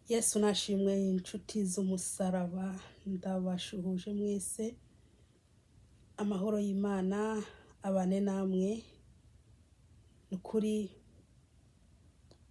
Yesu nashimwe, inshuti z'umusaraba, ndabashuhuje mwese. Amahoro y'Imana abane namwe. Ni ukuri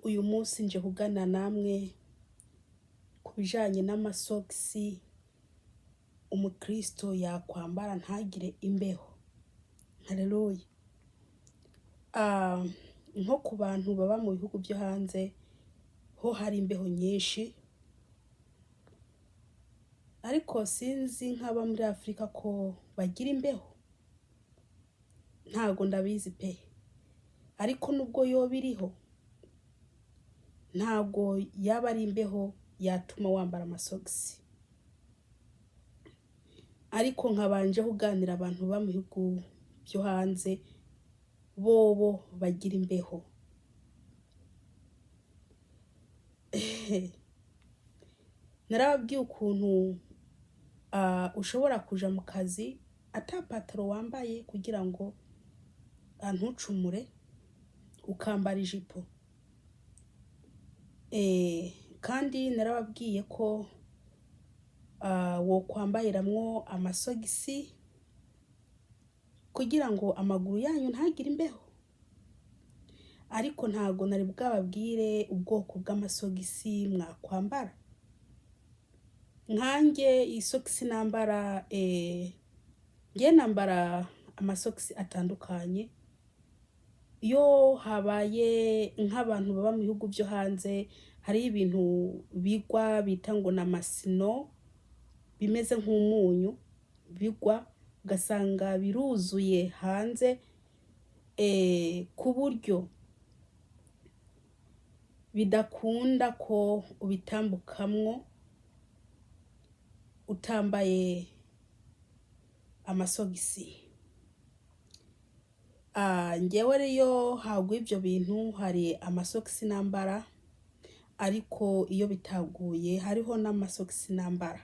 uyu munsi nje kuganira namwe ku bijanye n'amasogisi umukristo yakwambara ntagire imbeho. Haleluya! Nko ku bantu baba mu bihugu byo hanze ho hari imbeho nyinshi, ariko sinzi nk'aba muri Afurika ko bagira imbeho, ntago ndabizi pe. Ariko nubwo yoba iriho, ntago yaba ari imbeho yatuma wambara amasogisi. Ariko nkabanje kuganira abantu ba mu bihugu byo hanze bobo bagira imbeho. Narababwiye ukuntu ushobora kuja mu kazi ata pataro wambaye kugira ngo ntucumure, ukambara ijipo. Kandi narababwiye ko wokwambayiramwo amasogisi kugira ngo amaguru yanyu ntagire imbeho. Ariko ntago nari bwababwire ubwoko bw'amasogisi mwakwambara. Nkanjye isogisi nambara, ngiye nambara amasogisi atandukanye. Iyo habaye nk'abantu baba mu bihugu byo hanze, hariho ibintu bigwa bita ngo ni amasino, bimeze nk'umunyu, bigwa ugasanga biruzuye hanze, ku buryo bidakunda ko ubitambukamwo utambaye amasogisi. Njyewe rero hagwa ibyo bintu hari amasogisi nambara, ariko iyo bitaguye hariho n'amasogisi nambara.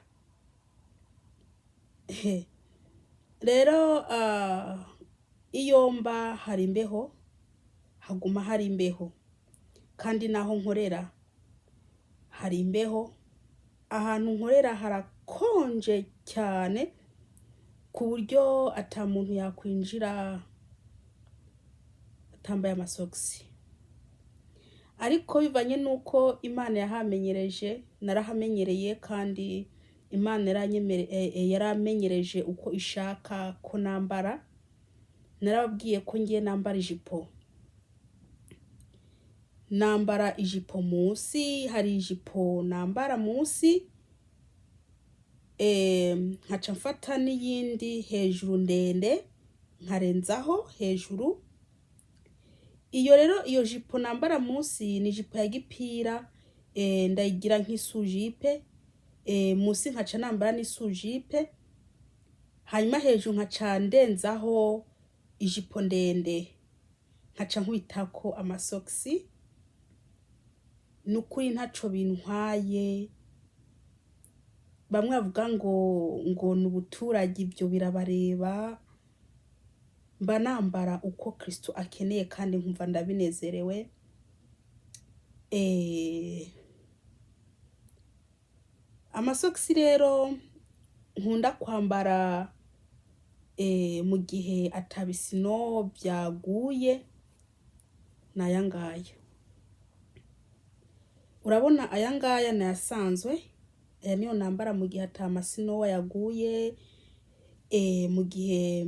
Rero iyo mba hari imbeho, haguma hari imbeho, kandi naho nkorera hari imbeho. Ahantu nkorera harakonje cyane ku buryo ata muntu yakwinjira atambaye amasogisi. Ariko bivanye n'uko Imana yahamenyereje, narahamenyereye, kandi Imana yaramenyereje uko ishaka ko nambara. Narababwiye ko ngiye nambara ijipo, nambara ijipo munsi, hari ijipo nambara munsi, nkaca mfata n'iyindi hejuru ndende nkarenzaho hejuru. Iyo rero iyo jipo nambara munsi ni ijipo ya gipira, ndayigira nk'isujipe, munsi nkaca nambara n'isujipe, hanyuma hejuru nkaca ndenzaho ijipo ndende, nkaca nkubitako amasogisi. Nukuri ntaco bintwaye. Bamwe bavuga ngo ni ubuturage, ibyo birabareba. Mba nambara uko Kristo akeneye kandi nkumva ndabinezerewe. Amasogisi rero nkunda kwambara mu gihe atabisino byaguye ni aya ngaya. Urabona aya ngaya ni ayasanzwe, aya niyo nambara mu gihe ata masinowa yaguye, mu gihe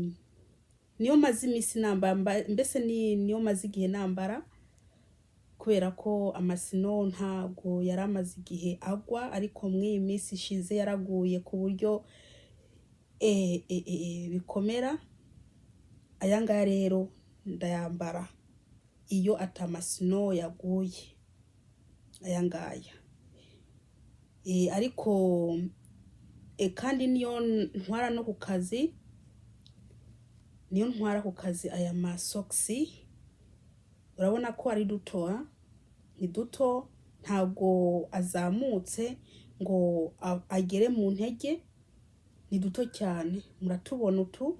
niyo maze iminsi nambara, mbese niyo maze igihe nambara, kubera ko amasino ntago yari amaze igihe agwa, ariko muri iyi minsi ishize yaraguye ku buryo bikomera. Aya ngaya rero ndayambara iyo ata masino yaguye, aya ngaya. Ariko kandi niyo ntwara no ku kazi, niyo ntwara ku kazi aya masogisi. Urabona ko ari duto, ni duto, ntago azamutse ngo agere mu ntege, ni duto cyane, muratubona utu.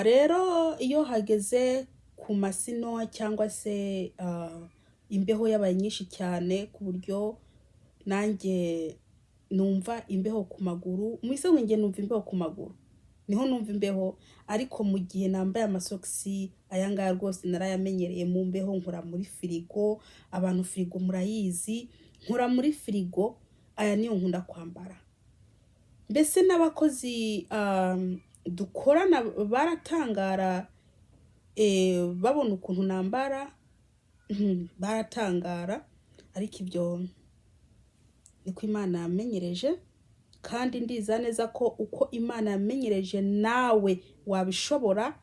Rero iyo hageze ku masino cyangwa se Imbeho yabaye nyinshi cyane ku buryo nanjye numva imbeho ku maguru. Mu bisanzwe njye numva imbeho ku maguru, niho numva imbeho, ariko mu gihe nambaye amasogisi aya ngaya, rwose narayamenyereye mu mbeho. Nkora muri firigo, abantu firigo murayizi, nkora muri firigo, aya niyo nkunda kwambara. Mbese n'abakozi dukorana baratangara babona ukuntu nambara, baratangara, ariko ibyo niko Imana yamenyereje, kandi ndiza neza ko uko Imana yamenyereje nawe wabishobora.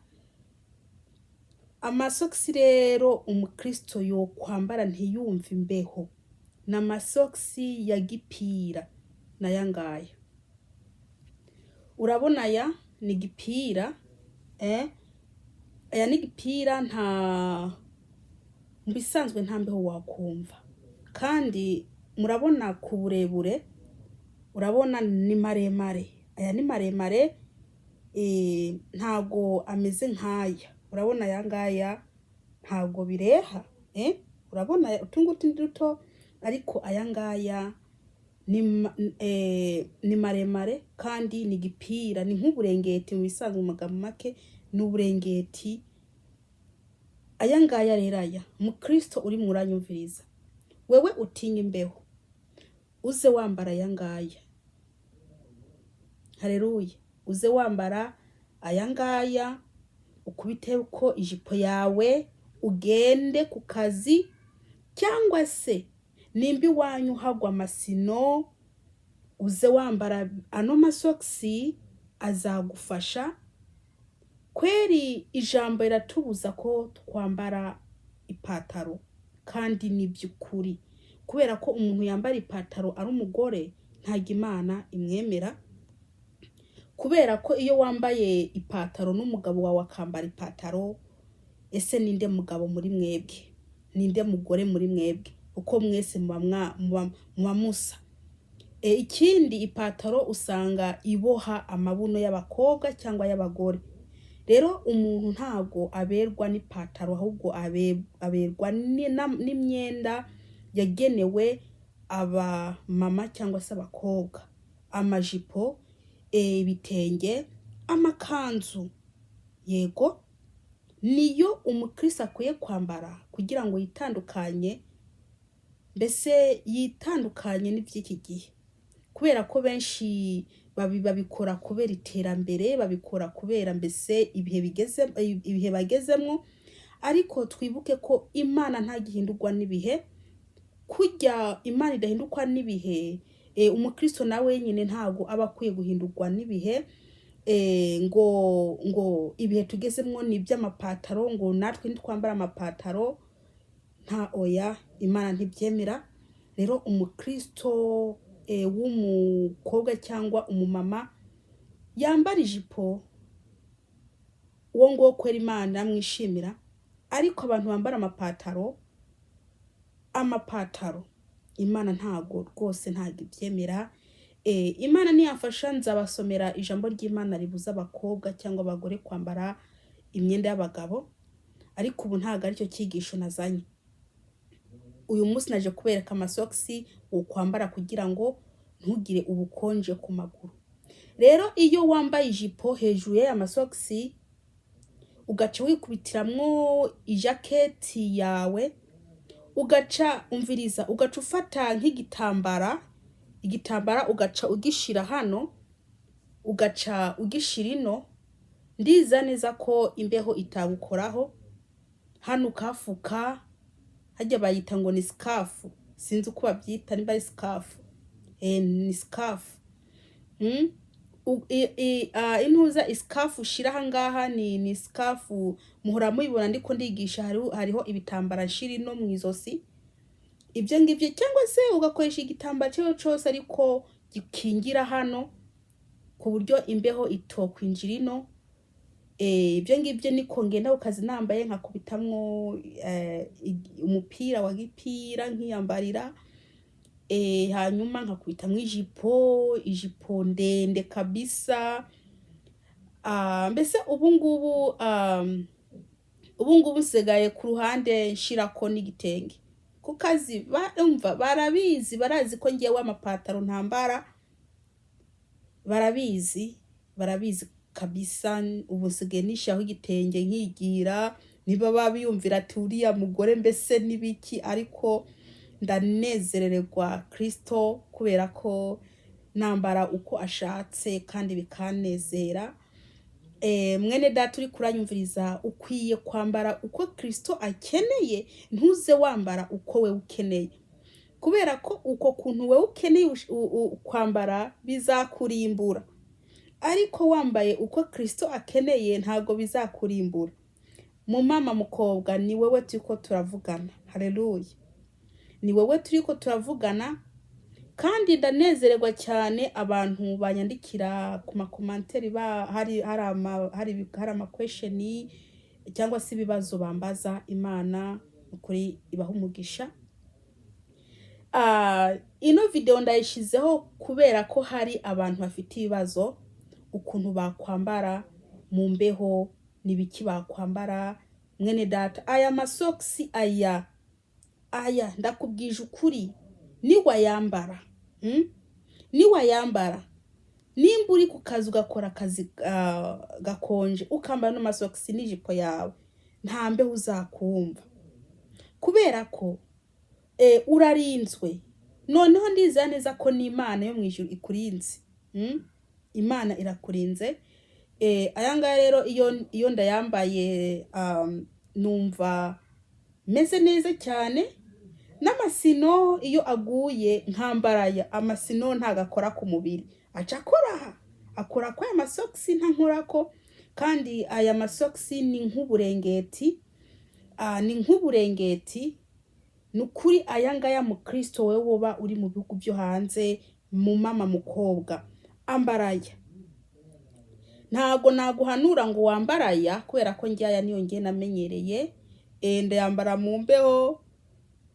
Amasogisi rero umukristo yokwambara ntiyumve imbeho ni amasogisi ya gipira, n'aya ngaya urabona. Aya ni gipira, aya ni gipira, nta mu bisanzwe nta mbeho wakumva. Kandi murabona ku burebure, urabona ni maremare, aya ni maremare, ntago ameze nk'aya. Urabona aya ngaya ntago bireha, urabona utu ngutu ni duto, ariko aya ngaya ni maremare kandi ni gipira, ni nk'uburengeti mu bisanzwe. Mu magambo make ni uburengeti aya ngaya. Rero aya, mukristo urimwo uranyumviriza, wewe utinya imbeho, uze wambara aya ngaya. Hareruya! Uze wambara aya ngaya, ukubiteko ijipo yawe, ugende ku kazi, cyangwa se nimba iwanyu hagwa amasino, uze wambara ano masogisi, azagufasha kweri. Ijambo riratubuza ko twambara ipataro, kandi ni by'ukuri, kubera ko umuntu yambara ipataro ari umugore ntabwo Imana imwemera, kubera ko iyo wambaye ipataro n'umugabo wawe akambara ipataro, ese ninde mugabo muri mwebwe? Ninde mugore muri mwebwe? Uko mwese muba musa. Ikindi, ipataro usanga iboha amabuno y'abakobwa cyangwa y'abagore. Rero umuntu ntago aberwa n'ipataro, ahubwo aberwa n'imyenda yagenewe abamama cyangwa se abakobwa: amajipo, ibitenge, amakanzu. Yego, niyo umukristo akwiye kwambara kugira ngo yitandukanye, mbese yitandukanye n'iby'iki gihe, kubera ko benshi babikora kubera iterambere, babikora kubera mbese ibihe bigeze, ibihe bagezemwo. Ariko twibuke ko Imana ntagihindurwa n'ibihe. Kurya Imana idahindurwa n'ibihe, umukristo nawe nyine ntago aba akwiye guhindurwa n'ibihe, ngo ibihe tugezemwo ni iby'amapataro, ngo natwe ntitwambara amapataro. Nta, oya, Imana ntibyemera. Rero umukristo w'umukobwa cyangwa umumama yambara ijipo, uwo nguwo kwera Imana mwishimira. Ariko abantu bambara amapataro, amapataro Imana ntago rwose, ntago ibyemera. Imana niyamfasha nzabasomera ijambo ry'Imana ribuza abakobwa cyangwa abagore kwambara imyenda y'abagabo, ariko ubu ntago aricyo cyigisho nazanye uyu munsi. Naje kubereka amasogisi wokwambara kugira ngo ntugire ubukonje ku maguru. Rero iyo wambaye ijipo hejuru y'aya masogisi, ugaca wikubitiramwo ijaketi yawe, ugaca, umviriza, ugaca ufata nk'igitambara, igitambara ugaca ugishira hano, ugaca ugishira ino, ndiza neza ko imbeho itagukoraho. Hano ukafuka, harya bayita ngo ni scarf, sinzi uko babyita, nimba ari scarf, ni scarf. Intuza iscarf ushira ahangaha ni scarf, muhora muyibona ndiko ndigisha. Hariho ibitambara nshira ino mu izosi, ibyo ngibyo, cyangwa se ugakoresha igitambaro cyo cose ariko gikingira hano ku buryo imbeho itokwinjira ino. Ibyo ngibyo niko ngenda ku kazi nambaye, nkakubitamwo umupira wa gipira nkiyambarira, hanyuma nkakubitamwo ijipo, ijipo ndende kabisa. Mbese ubu ngubu nsigaye ku ruhande nshirako n'igitenge, kuko Ku kazi umva, barabizi, barazi ko ngewe amapataro ntambara. Barabizi, barabizi kabisa. Ubu nsigaye nishyiraho igitenge nkigira, niba babiyumvira ati: "Uriya mugore mbese n'ibiki?" Ariko ndanezerererwa Kristo kubera ko nambara uko ashatse kandi bikanezera. Mwene data uri kuranyumviriza, ukwiye kwambara uko Kristo akeneye, ntuze wambara uko we ukeneye, kubera ko uko kuntu wewe ukeneye kwambara bizakurimbura, ariko wambaye uko Kristo akeneye ntabwo bizakurimbura. Mu mama, mukobwa, ni wewe turiko turavugana. Haleluya! Ni wewe turiko turavugana. Kandi ndanezererwa cyane abantu banyandikira ku ma commentaires, ba hari hari ama hari hari ama questions cyangwa se ibibazo bambaza. Imana ukuri ibaha umugisha. Ino video ndayishizeho kubera ko hari abantu bafite ibibazo ukuntu bakwambara mu mbeho, n'ibiki bakwambara. Mwene data, aya masokisi aya ndakubwije ukuri, niwayambara, Niwayambara, nimba uri ku kazi ugakora akazi gakonje, ukambara n'amasokisi n'ijipo yawe, nta mbeho uzakumva, kubera ko urarinzwe. Noneho ndizera neza ko n'Imana yo mu ijuru ikurinze, Imana irakurinze. Aya ngaya rero iyo ndayambaye, numva meze neza cyane. N'ama snow iyo aguye nkambara aya, ama snow ntago akora ku mubiri, aca akora aha, akora ko aya masokisi ntankorako. Kandi aya masokisi ni nk'uburengeti, ni nk'uburengeti ni ukuri. Aya ngaya, mu Kristo, wowe woba uri mu bihugu byo hanze, mu mama, mukobwa, ambara aya. Ntago naguhanura ngo wambare aya, kubera ko njye aya niyo ngiye namenyereye. Ndayambara mu mbeho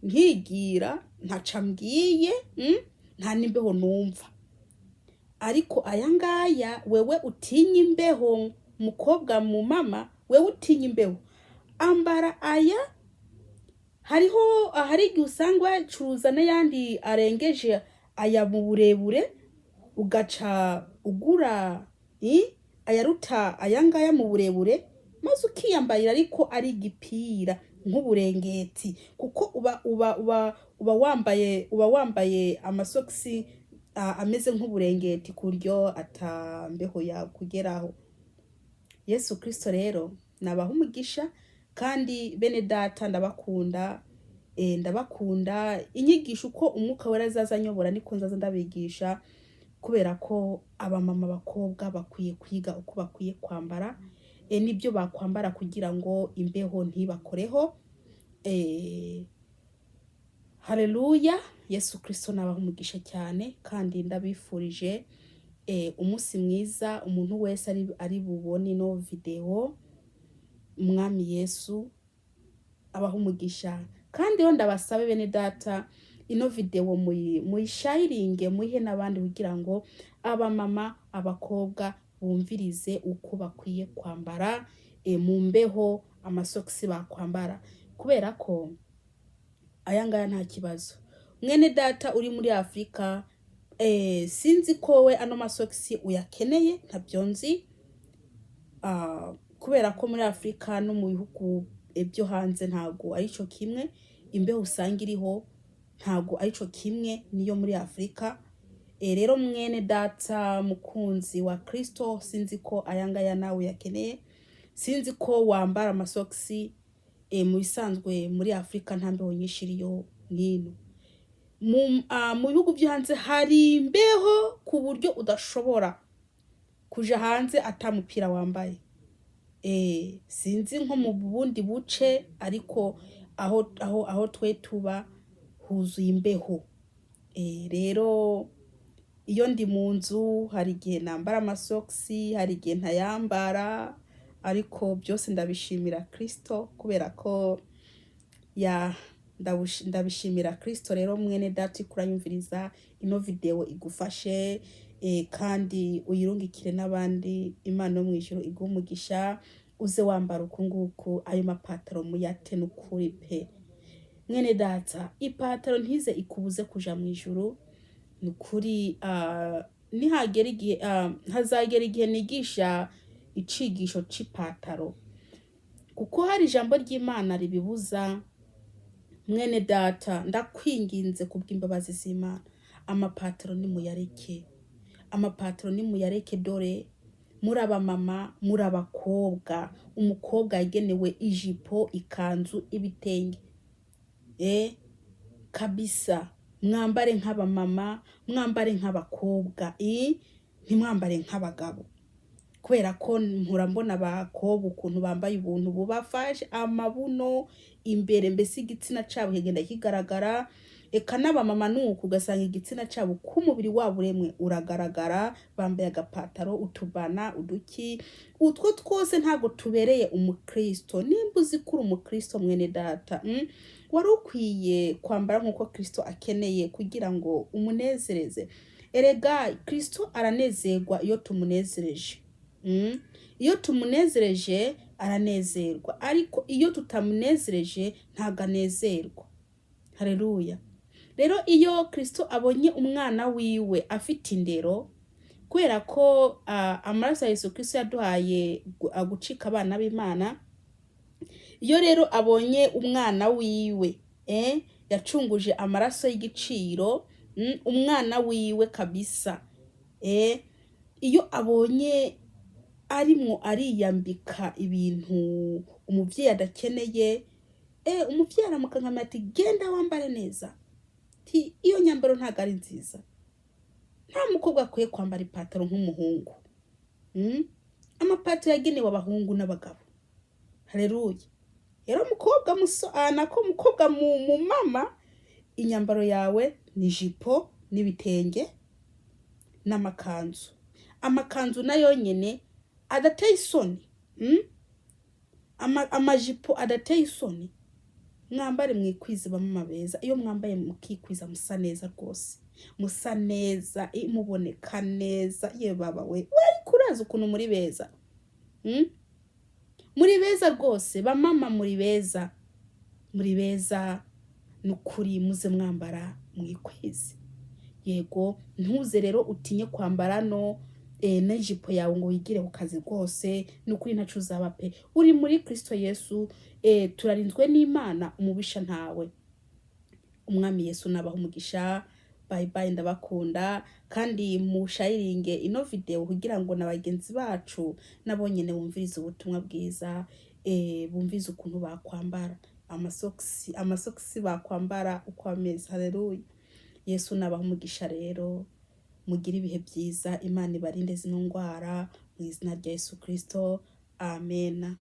nkigira, ntaca mbwiye, Nta n'imbeho numva. Ariko aya ngaya, wewe utinya imbeho, mukobwa, mu mama, wewe utinya imbeho, ambara aya. Hariho ahari igihe usanga bacuruza n'ayandi arengeje aya mu burebure, ugaca ugura ayaruta aya ngaya mu burebure, maze ukiyambarira, ariko ari igipira nk'uburengeti, kuko uba wambaye amasokisi ameze nk'uburengeti, ku buryo atambeho yakugeraho. Yesu Kristo rero nabaha umugisha. Kandi bene data, ndabakunda, ndabakunda. Inyigisho uko Umwuka Wera azaza anyobora niko nzaza ndabigisha, kubera ko abamama, abakobwa bakwiye kwiga uko bakwiye kwambara, n'ibyo bakwambara kugira ngo imbeho ntibakoreho. Haleluya! Yesu Kristo nabaha umugisha cyane, kandi ndabifurije umunsi mwiza. Umuntu wese ari bubone ino video, Umwami Yesu abaha umugisha. Kandi rero ndabasabe, bene data, ino video muyisharinge, muyihe n'abandi, kugira ngo abamama, abakobwa bumvirize uko bakwiye kwambara mu mbeho, amasokisi bakwambara, kubera ko aya ngaya nta kibazo. Mwene data uri muri Afurika, sinzi ko we ano masokisi uyakeneye, ntabyo nzi. Kubera ko muri Afurika no mu bihugu byo hanze ntabwo ari cyo kimwe. Imbeho usanga iriho ntabwo ari cyo kimwe niyo muri Afurika. Rero mwene data mukunzi wa Kristo, sinzi ko aya ngaya nawe uyakeneye, sinzi ko wambara amasokisi. Mu bisanzwe muri Afurika nta mbeho nyinshi iriyo nk'ino. Mu bihugu byo hanze hari imbeho ku buryo udashobora kuja hanze ata mupira wambaye. Sinzi nko mu bundi buce, ariko aho twe tuba huzuye imbeho. Rero iyo ndi mu nzu hari igihe nambara amasokisi, hari igihe ntayambara, ariko byose ndabishimira Kristo, kubera ko ya ndabishimira Kristo. Rero mwene data uriko uranyumviriza, ino video igufashe, kandi uyirungikire n'abandi. Imana yo mw'ijuru iguhe umugisha. Uze wambara uku nguku, ayo mapataro muyate n'ukuri pe. Mwene data, ipataro ntize ikubuze kuja mu ijuru. Ni ukuri, nihagera igihe, hazagera igihe nigisha icigisho c'ipataro, kuko hari ijambo ry'Imana ribibuza. Mwene data, ndakwinginze kubw'imbabazi z'Imana, amapataro nimuyareke, amapataro nimuyareke. Dore muri abamama, muri abakobwa. Umukobwa yagenewe ijipo, ikanzu, ibitenge. Kabisa, mwambare nk'abamama, mwambare nk'abakobwa, ntimwambare nk'abagabo, kubera ko mpora mbona abakobwa ukuntu bambaye ubuntu bubafashe amabuno imbere, mbese igitsina cabo kigenda kigaragara. Eka n'abamama nuko, ugasanga igitsina cabo k'umubiri wabo uremwe uragaragara, bambaye agapataro, utubana, uduki, utwo twose ntabwo tubereye umukristo. Nimba uzi ko uri umukristo, mwene data, wari ukwiye kwambara nk'uko Kristo akeneye kugira ngo umunezereze. Erega Kristo aranezerwa iyo tumunezereje. Iyo tumunezereje aranezerwa, ariko iyo tutamunezereje ntabwo anezerwa. Hareruya! Rero iyo Kristo abonye umwana wiwe afite indero, kubera ko amaraso ya Yesu Kristo yaduhaye gucika abana b'Imana, iyo rero abonye umwana wiwe yacunguje amaraso y'igiciro, umwana wiwe kabisa, iyo abonye arimwo ariyambika ibintu umuvyeyi adakeneye, umuvyeyi aramukankamira ati: "Genda wambare neza." Ti iyo nyambaro ntabwo ari nziza. Nta mukobwa akwiye kwambara ipataro nk'umuhungu. Amapataro yagenewe abahungu n'abagabo. Haleluya! Rero umukobwa muso, nako umukobwa mu mama, inyambaro yawe ni ijipo n'ibitenge n'amakanzu. Amakanzu nayo nyene adateye isoni, Amajipo adateye isoni. Mwambare mwikwize, bamama beza. Iyo mwambaye mukikwiza musa neza rwose, musa neza, muboneka neza. Ye baba we, we kuraza ukuntu muri beza, Muri beza rwose, bamama, muri beza, muri beza nukuri. Muze mwambara mwikwize. Yego, ntuze rero utinye kwambara no n'ijipo yawe ngo wigire ku kazi rwose. Nukuri ntaco uzaba pe. Uri muri Kristo Yesu, turarinzwe n'Imana, umubisha ntawe. Umwami Yesu nabaha umugisha. Bye bye, ndabakunda. Kandi mushayiringe ino video kugira ngo na bagenzi bacu nabo nyene bumvirize ubutumwa bwiza, bumvirize ukuntu bakwambara amasokisi, amasokisi bakwambara uko ameze. Haleluya! Yesu nabaha umugisha. Rero mugire ibihe byiza. Imana ibarinde zino ndwara mu izina rya Yesu Kristo, amen.